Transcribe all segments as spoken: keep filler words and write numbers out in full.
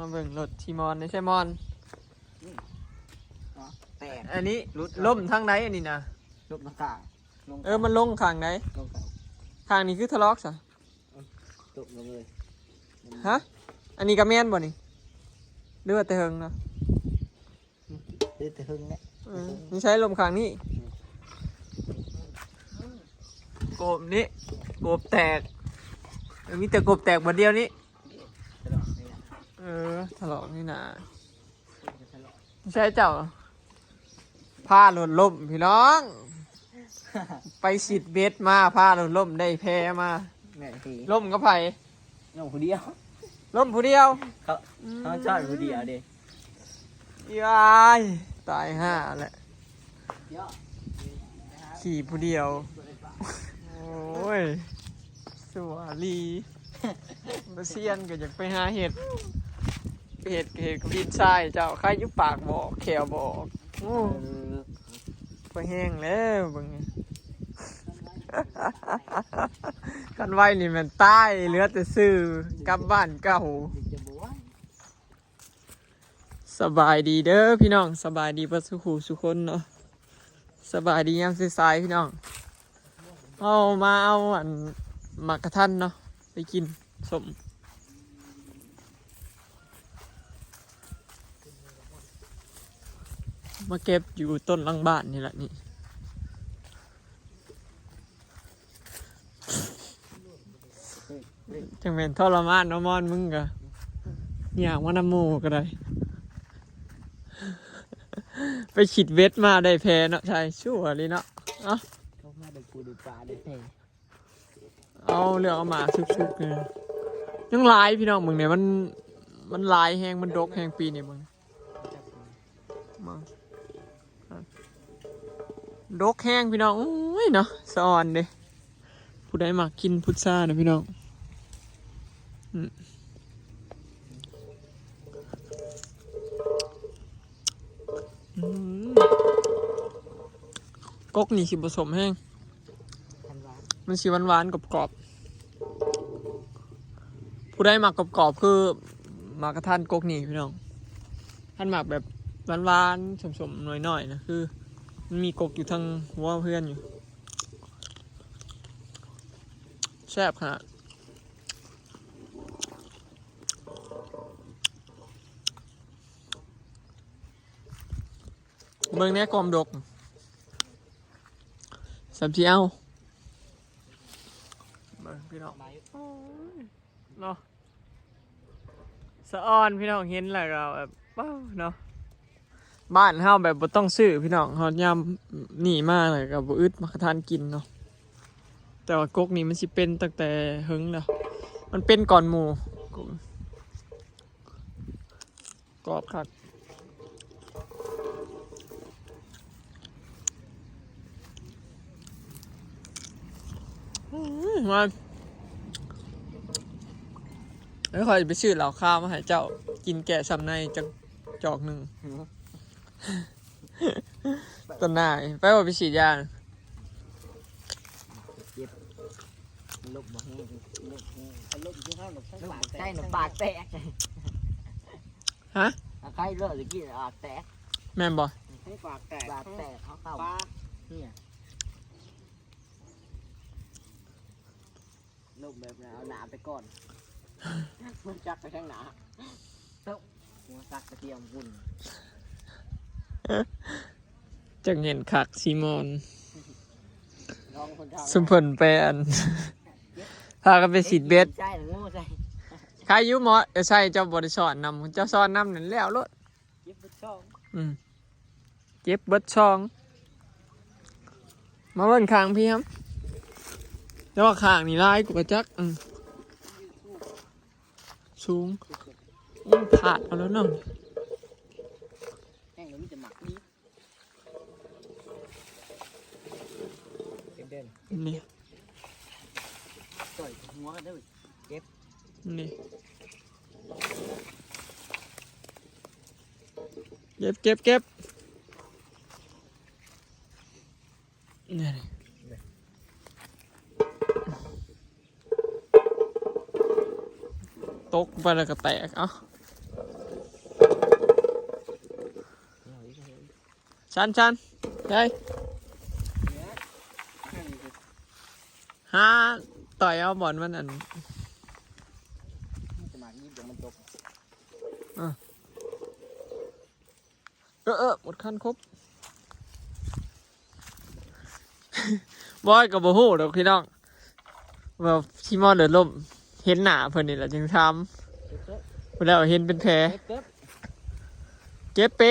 มาเบิ่งรถที่มอนนี่ใช่มอน อ๋อแตก อันนี้ หลุด ล่มทางไหนอันนี้นะ ลงข้างลง เออมันลงข้างไหน ลงข้าง ข้างนี้คือทะลอกซะ ตกลงเลย ฮะ อันนี้ก็แม่นบ่นี่หรือว่าแต่เฮิงเนาะ เดี๋ยวจะหึงเนี่ย เออนี่ใช้ลมข้างนี้กบนี้กบแตกเออมีแต่กบแตกบาดเดียวนี้ ตลอดเลยนะ เออทะลอกนี่นะใช่เจ้าพาหล่นล่มพี่น้อง ไปสิดเบ็ดมาพาหล่นล่มได้แพมา แม่นที ล่มก็ไผ ลงคนเดียว ล่มผู้เดียว เขาเขาชอบคนเดียวดิ ยายตายห่าแหละขี่ผู้เดียว โอ้ยสวาลีมาเซียนก็อยากไปหาเห็ดเห็ดเห็ดกับดินทรายเจ้าใครอยู่ปากบอกแขวบอกโอ้ เออ ไปแห้งแล้วเบิ่งกันไว้นี่มันตายเหลือแต่ซื่อกลับบ้านเก่า จะบวช สบายดีเด้อพี่น้องสบายดีเบิดสุขูสุคนเนาะสบายดียามสายๆพี่น้องเอามาเอาอันหมากกระทันเนาะไปกินสมมาเก็บอยู่ต้นหลังบ้านนี่แหละนี่ จังแม่นทรมานเนาะมอนมึงก็อยากมานำหมู่ก็ได้ ไปขีดเวทมาได้แพ้เนาะใช่ชั่วเลยเนาะเอา เขามาดูปูดูปลาได้แท้ เอาเรื่องเอามาสุกๆเลยยังหลายพี่น้องมึงเนี่ยมันมันหลายแฮงมันดกแฮงปีนี่มึง มาดกแห้งพี่น้องอุ้ยเนาะสะออนเด้ผู้ใดมักกินพุทรานะพี่น้องอืมอืมกกนี่สิผสมแห้ง ทันวา มันสิหวานๆกรอบๆผู้ใดมักกรอบๆคือหมากกระทันกกนี่พี่น้องท่านมักแบบหวานๆสมๆหน่อยๆนะคือ มันมีกกอยู่ทางหัวเพื่อนอยู่แซ่บขนาดเบิ่งแหน่ความดกสามสี่เอาเบิ่งพี่น้อง เนาะสะออนพี่น้องเห็นแล้วก็แบบว้าวเนาะบ้านเฮาแบบบ่ต้องซื้อพี่น้องเฮายามนี่มาแล้วก็บ่อึดหมากกระทันกินเนาะแต่ว่ากกนี่มันสิเป็นตั้งแต่เฮิงแล้วมันเป็นก่อนหมู่กรอบคักอืมมา แล้วคอยไปซื้อเหล้าขาวมาให้เจ้ากินแก้ช้ำในจักจอกหนึ่งต้นนายไปว่าไปฉีดยา เจ็บลบบ่แห้งลบแห้ง ลบที่ห้าหลบทั้งปากแต ใช่ ก หนูปากแตก ฮะ ใครเลิกหรือกินปากแตก แม่นบ่ ทั้งปากแตก ปากแตกเขาเข่า ปาก เนี่ยลบแบบนั้นเอาหนาไปก่อน มันจักไปทางหนาเต้าหัวซักกระเทียมบุญ จังเห็นคักซีมอน น้องคนเฒ่า ซุมเพิ่นไปอันพากันไปสิดเบ็ด ใช่หรืองูใช่ ใครอยู่หมอเออใช่เจ้าบ่ได้สอนนำเจ้าสอนนำนั่นแล้วโลด เจ็บปวดช่อง อืมเจ็บเบิดช่องมาเบิ่งข้างพี่ครับแต่ว่าข้างนี่ลายกูกระจักอืมสูงอู้ผาดเอาแล้วเนาะ แห้งแล้วมีแต่หมักนี่ เด่น นี่ ต่อยหัวกันได้เว้ย นี่เก็บเก็บเก็บนี่ตกไปแล้วก็แตกเอ้า ชันชันได้ หาต่อยเอาบอลมันอัน จะมายิบเดี๋ยวมันจบ เออเออหมดคันครบ บอยกับโบฮูดอกพี่น้อง ว่าชิมอนเดินล่ม เห็นหน้าเพิ่นนี่แหละจึงทำแล้วเห็นเป็นแผล เก็บเก็บ เจ็บเป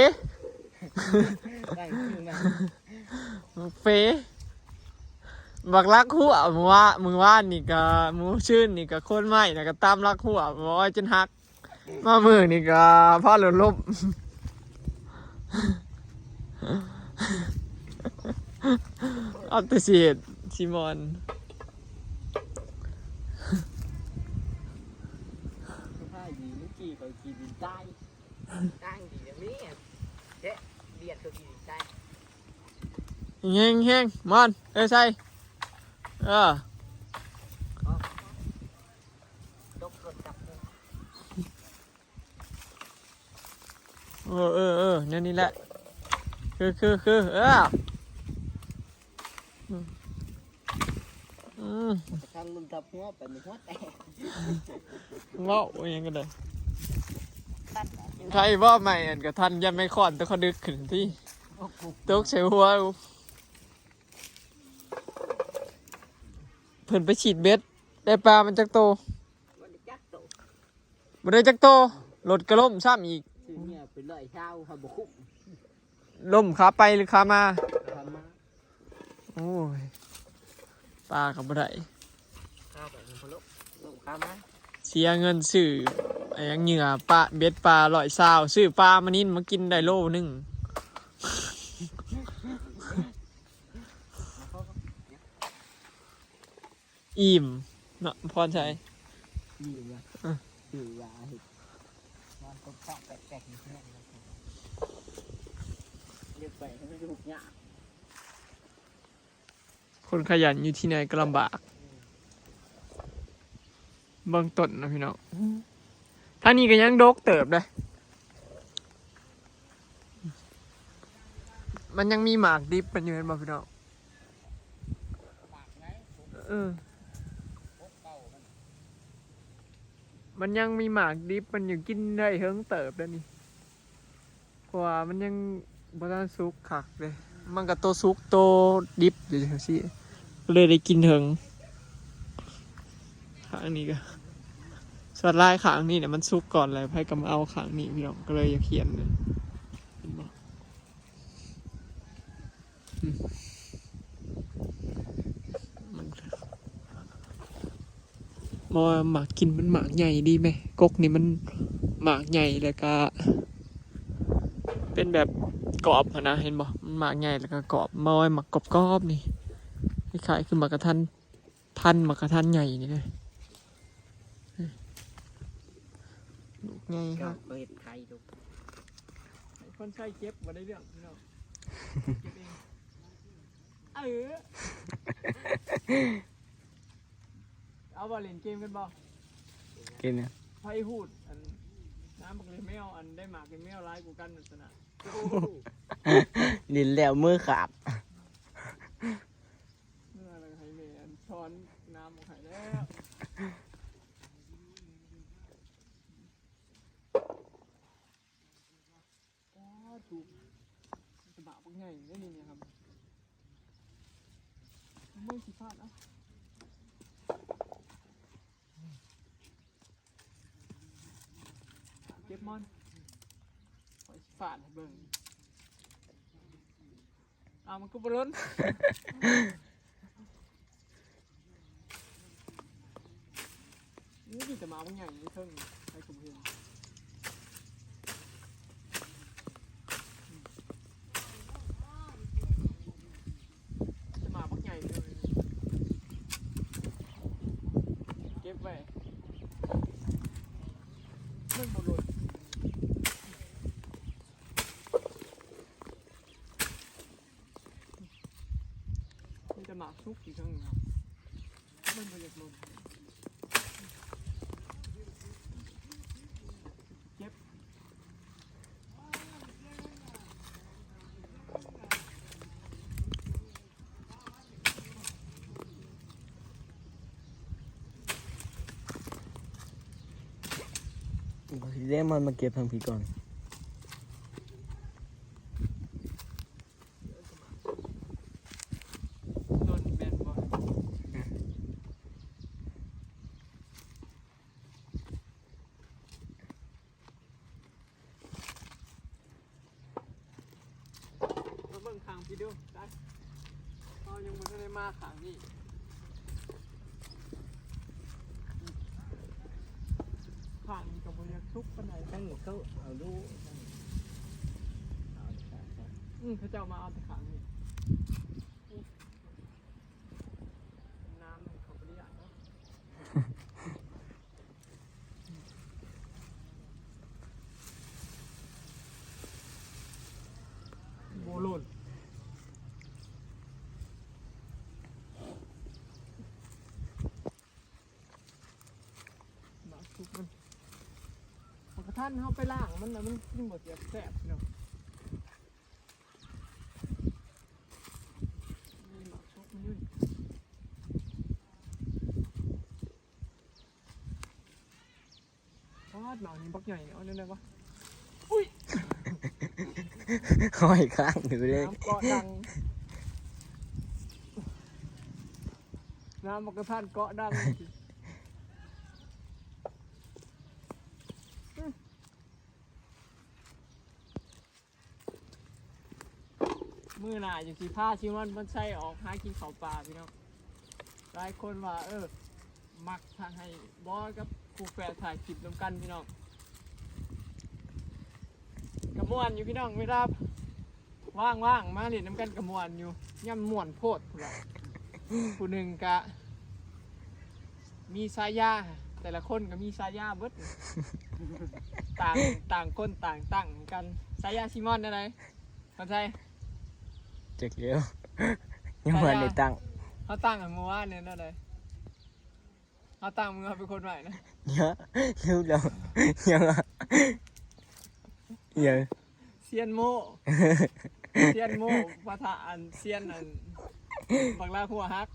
ได้ชื่อนะ เปบักลักหัวมือว่ามือว่านนี่ก็มือชื่นนี่ก็โคนไม้แล้วก็ตามลักหัวบอยจนหัก มามือนี่ก็พาหลุดล่ม อัปเดตชิมอน ผ้าดีเมื่อกี้เขาขี่บินใต้ตั้งดีนะแม่เจ๊เบียดเขาขี่บินใต้ เฮงเฮงมอนเอ้ยใส่เออ ตกรถจับเลย เออเออเออเนี่ยนี่แหละ คือคือคือเอออืมอืม ทางลุงทับหัวไปมันหัวแตก เว้าอหยังกันเลยใครว่าใหม่อันกระทันยันไม่คอนแตะเขาดึกขึ้นที่ตกใส่หัว เพิ่นไปฉีดเบ็ด ได้ปลามันจักโต มันจักโต บ่ได้จักโตรถกระล่มซ้ำอีก ซื้อเนี่ยเป็นร้อยเช้าเขาบอกคุ้ม ล่มขาไปหรือขามา ทำมา โอ้ยปลาก็บ่ได้ ข้าวไปมันพะโล้ลงข้าวมา เสียเงินซื้อไอ้หยังเหยื่อปลาเบ็ดปลาร้อยซาวซื้อปลามานินมากินได้โลหนึ่ง อิ่มเนาะพรชัย นี่ว่า อ่ะ คือว่าเห็ดมันก็ต้องแปลกๆนิดนึงเรียกไปให้มันถูกยาก คนขยันอยู่ที่ไหนก็ลำบาก เบื้องต้นนะพี่น้อง ท่างนี้ก็ยังดกเติบเลย มันยังมีหมากดิบมันอยู่เห็นบ่พี่น้อง เออ มันยังมีหมากดิบมันอยู่กินได้เฮิงเติบแล้วนี่ เพราะว่ามันยังบ่ทันสุกคักเลย มันก็โตสุกโตดิบอยู่จังซี่ ก็เลยได้กินเฮิง ข้างนี้ก็ ส่วนหลายข้างนี้เนี่ยมันสุกก่อนเลย ไผก็มาเอาข้างนี้พี่น้อง ก็เลยอยากเขียนเลย เห็นบ่ อืม มัน บ่ว่าหมากกินมันหมากใหญ่ดีไหม กกนี่มันหมากใหญ่แล้วก็ เป็นแบบกรอบหั้นนะ เห็นบ่ มันหมากใหญ่แล้วก็กรอบ บ่ว่าหมากกรอบๆนี่ คล้ายๆคือหมากกระทัน พันธุ์หมากกระทันใหญ่นี่เลย ลูกใหญ่ค ก็ รับ เห็ดไข่ดู คนใส่เก็บบ่ได้เรื่องพี่น้อง เก็บเอง เออ เอาบ่เล่นเกมกันบ่ กินเนี่ย ไผฮูดอัน น้ำบักเลยแมวอันได้หมากเลยแมวร้ายกูกันนั่นสนะ ดินแล้วมือขาด เมื่ออะไรให้แม่อันช้อนน้ำออกให้แล้ว ว้าถูก สบะพวกใหญ่ได้นี่เนี่ยครับ เมื่อสิพลาดเอ้า เก็บมอน ข้อยสิฟาดให้เบิ่ง เอามันก็บ่ล้น นี่มีแต่หมาพวกใหญ่นี่เพิ่งให้ผมเห็น จะมาบักใหญ่เลย เก็บไว้ มันบ่หล่น มันจะหมากซุกอีกครั้งหนึ่งครับ มันบ่อยากหล่น เก็บ เดี๋ยวมันมาเก็บทางผีก่อน ต้นแม่นบ่ มาเบิ่งข้างพี่ดูได้ เรายังบ่ทันได้มาข้างนี้ ข้างนี้ก็บ่อยากสุกปานใด ตั้งเขาเอาดู อืม เขาเจ้ามาเอาแต่ข้างนี้ น้ำมันเขาบ่ได้อยากเนาะ โบโลน หมากชุกมัน มันกระทันเขาไปล้างมันนะ มันกินหมดแสบๆเนาะ นี่หมากชุกมันอยู่ ทอดหนาวนี่บักใหญ่เนี่ย เอาแนวใดวะ อุ้ย ห้อยข้างอยู่เลย น้ำเกาะดัง น้ำมันกระทันเกาะดัง มื้อหน้าอยู่สิพาชิมอนมันใส่ออกหากินข้าวป่าพี่น้อง หลายคนว่า เออ มักถ้าให้บอสกับครูแฝดถ่ายคลิปนำกันพี่น้อง กะม่วนอยู่พี่น้อง เวลาว่างๆ มาเล่นนำกันกะม่วนอยู่ ย่ำม่วนโพดพู้นล่ะ ผู้หนึ่งกะ มีฉายา แต่ละคนก็มีฉายาเบิด ต่าง ต่างคนต่างตั้งกัน ฉายาชิมอนแนวใด เข้าใจ จักแล้ว ยังบ่ทันได้ตั้ง เขาตั้งกันเมื่อวานเนี่ยแนวใด เขาตั้งมึงเอาเป็นคนใหม่นะ เดี๋ยว ลืมแล้ว ยังอะ ยัง เซียนโม่ เซียนโม่ ปะทะอันเซียนอัน บักลากหัวหัก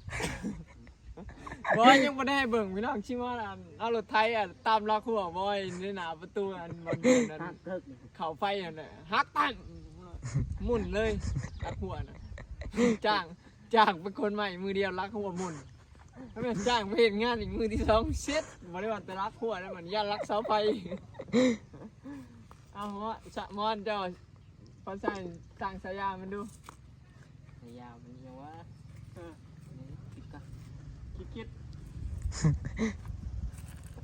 บอยยังบ่ได้ให้เบิ่งพี่น้อง ชิมอนอัน เอารถไถอันตามลากหัวบอยในหน้าประตูอัน มันเป็นอัน หักเถิก เขาไฟอันน่ะ หักตั้ง หมุนเลย ลากหัวน่ะ จ้าง จ้างเป็นคนใหม่ มือเดียวลากหัวหมุน ถ้าแม่นจ้างไปเฮ็ดงานอีกมือที่สองเสร็จ บ่ได้ว่าแต่ลากหัวแล้ว มันย่านลักเสาไฟ เอาหัว สะมอนเจ้า พอสร้าง สร้างฉายามันดู ฉายามันยังว่า เออ นี่คิดก่อน คิดคิด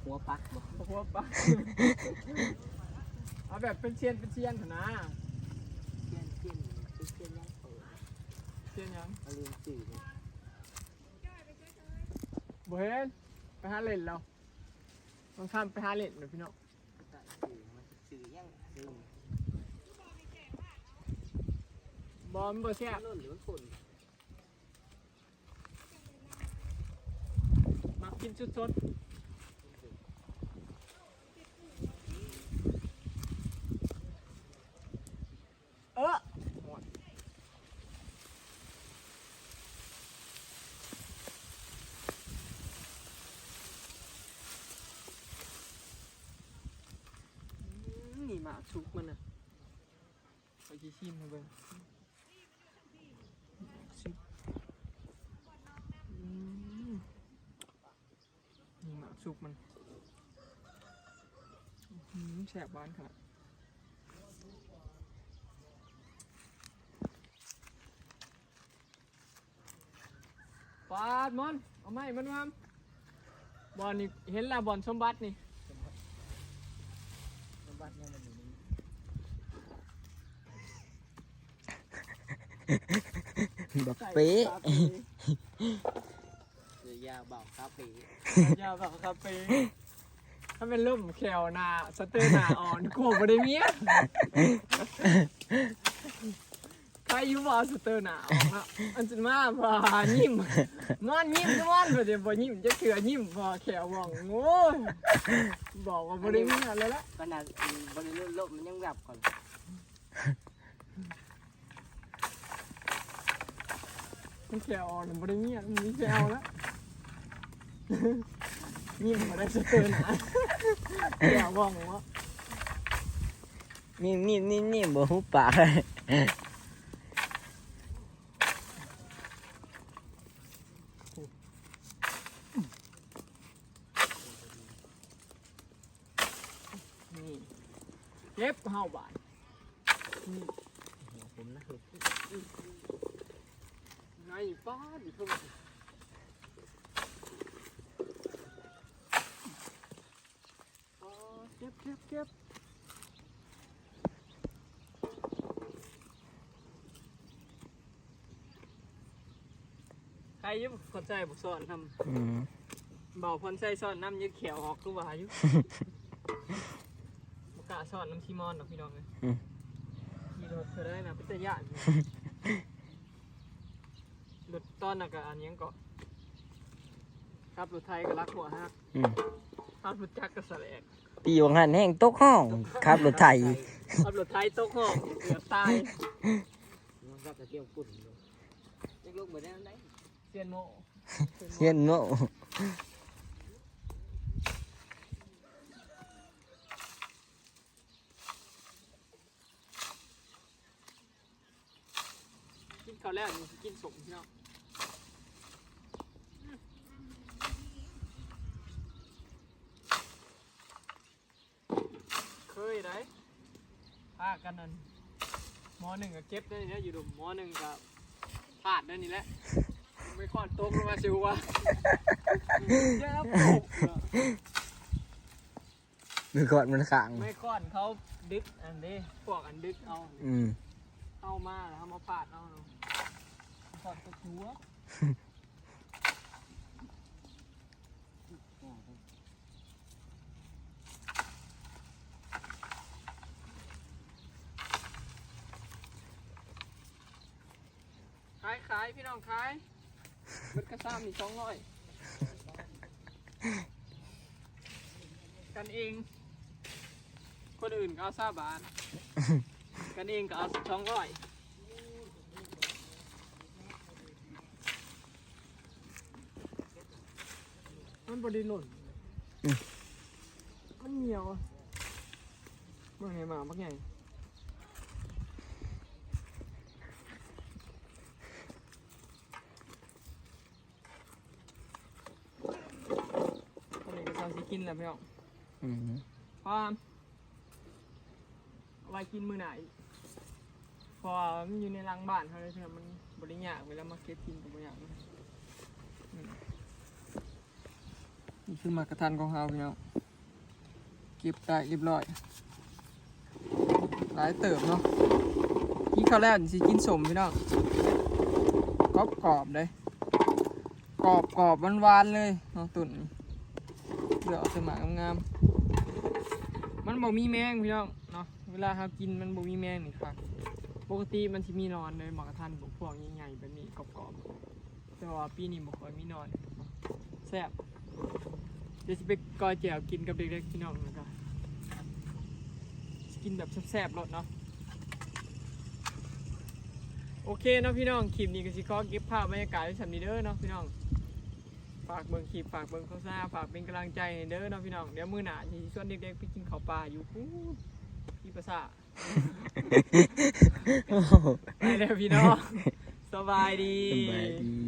หัวปักบ่ หัวปัก เอาแบบเป็นเซียน เป็นเซียนหั่นนะ เซียน เซียน เป็นเซียนยังเปิด เซียนยัง เอาเรียนสื่อเนี่ย บ่เห็น ไปหาเล่นแล้ว บางคำไปหาเล่นเด้อพี่น้อง สื่อมันสื่อยังลืม บ่ มันบ่แซ่บ มันหล่นหรือมันฝน มักกินสดๆ เออ อืม นี่หมากชุกมันน่ะ ข้อยสิชิมให้เบิ่ง ชิม อืม นี่หมากชุกมัน อื้อหือ แซ่บหวานขนาด ปาดมัน เอาไม้มันมา บ่อนนี่เห็นแล้ว บ่อนสมบัตินี่ สมบัติยังมันอยู่นี่ บักเป๊ะ ซื้อยาเบาคาเฟ่ ยาเบาคาเฟ่ ถ้าเป็นลมแขวหน้า สเตอร์หน้าอ่อน กลัวบ่ได้เมีย ใครอยู่บ่เอาสเตอร์หน้าออกเนาะ อันจะมาบ่ายิ้ม มันยิ้มทุกวัน บ่ได้บ่ยิ้มจักเทื่อ ยิ้มบ่แขวว่อง โอ้ย บอกว่าบ่ได้เมียแล้วละ ขนาดบ่ได้ลมมันยังแบบก่อน มันแขวอ่อน มันบ่ได้เมีย มันมีแขวแล้ว ยิ้มบ่ได้สเตอร์หน้า เดี๋ยวว่องวะ นิ่มนิ่มนิ่มนิ่มบ่ฮู้ปากเลย นี่เก็บเฮาบาดนี่ ผมนะ ไงป้าดอยู่เพิ่งอ๋อเก็บเก็บเก็บ ใครอยุ่งคนใส่บุกสอนท อืม ำเบาพรใส่สอนน้ำยืดแขวออกคือว่าอยู่ บ่กล้าสอนน้ำซีมอนดอกพี่น้องเลย อืม ขี่รถเธอได้นะเป็นตาย่านรถตอนนั้นก็อันยังเกาะขับรถไทยก็ลักหัวฮะ อืม ขับรถจักรก็แสลก ปีวังหันแห้งตกห้องขับรถไถ ขับรถไทยตกห้องเกือบตาย มันก็จะเกี่ยวกุ่น ยังลงไปได้ไหนเซียนโมเฮียนโง่ กินข้าวแล้วนี่สิกินสมพี่น้องเคยได้พากันนั่นหมอหนึ่งก็เก็บได้เนี่ยอยู่ดุมหมอหนึ่งก็พลาดได้นี่แหละไม่ค่อนตกลงมาสิวะเยอะปุ๊บ มือก่อนมันขัง ไม่ค่อนเขาดึกอันนี้พวกอันดึกเอา อืม เอามาแล้วเอามาปาดเอาเนาะก่อนก็ชัว ขายขายพี่น้องขายเบิดกระซ้ำอีกสองร้อยกันเอง คนอื่นก็เอาซาบาทกันเองก็เอาสองร้อยมันบริหล่น อืม มันเหนียวอะเมื่อไงมาบักไง ตอนนี้ก็เช้าสิกินแล้วพี่น้อง อืม พร้อมเอาไว้กินมื้อหน้าอีกเพราะว่ามันอยู่ในหลังบ้านเขาเลยพี่น้องมันบริยากเวลามาเก็บกินกับบริยากนะอืมนี่คือหมากกระทันของเขาพี่น้องเก็บได้เรียบร้อย หลายเติบเนาะกินข้าวแล้วสิกินสมพี่น้องกรอบกรอบเลยกรอบกรอบหวานหวานๆเลยเนาะตุ่นเลือกเอาแต่หมากงามๆมันบ่มีแมงพี่น้องเนาะเวลาเรากินมันบ่มีแมงนี่ครับปกติมันสิมีหนอนเลยหมากกระทันพวกใหญ่ๆแบบนี้กรอบๆแต่ว่าปีนี้บ่ค่อยมีหนอนแซ่บเดี๋ยวสิไปกอยแจ่วกินกับเด็กๆพี่น้องแล้วก็ กินแบบแซ่บๆรสเนาะโอเคเนาะพี่น้องคลิปนี้ก็สิขอเก็บภาพบรรยากาศไว้ส่ำนี้เด้อเนาะพี่น้องฝากเบิ่งคลิปฝากเบิ่งโฆษณาฝากเป็นกำลังใจให้เด้อเนาะพี่น้องเดี๋ยวมื้อหน้าสิชวนเด็กๆไปกินข้าวปลาอยู่พู้นที่ปราสาท ไปแล้วพี่น้องสบายดี สบายดี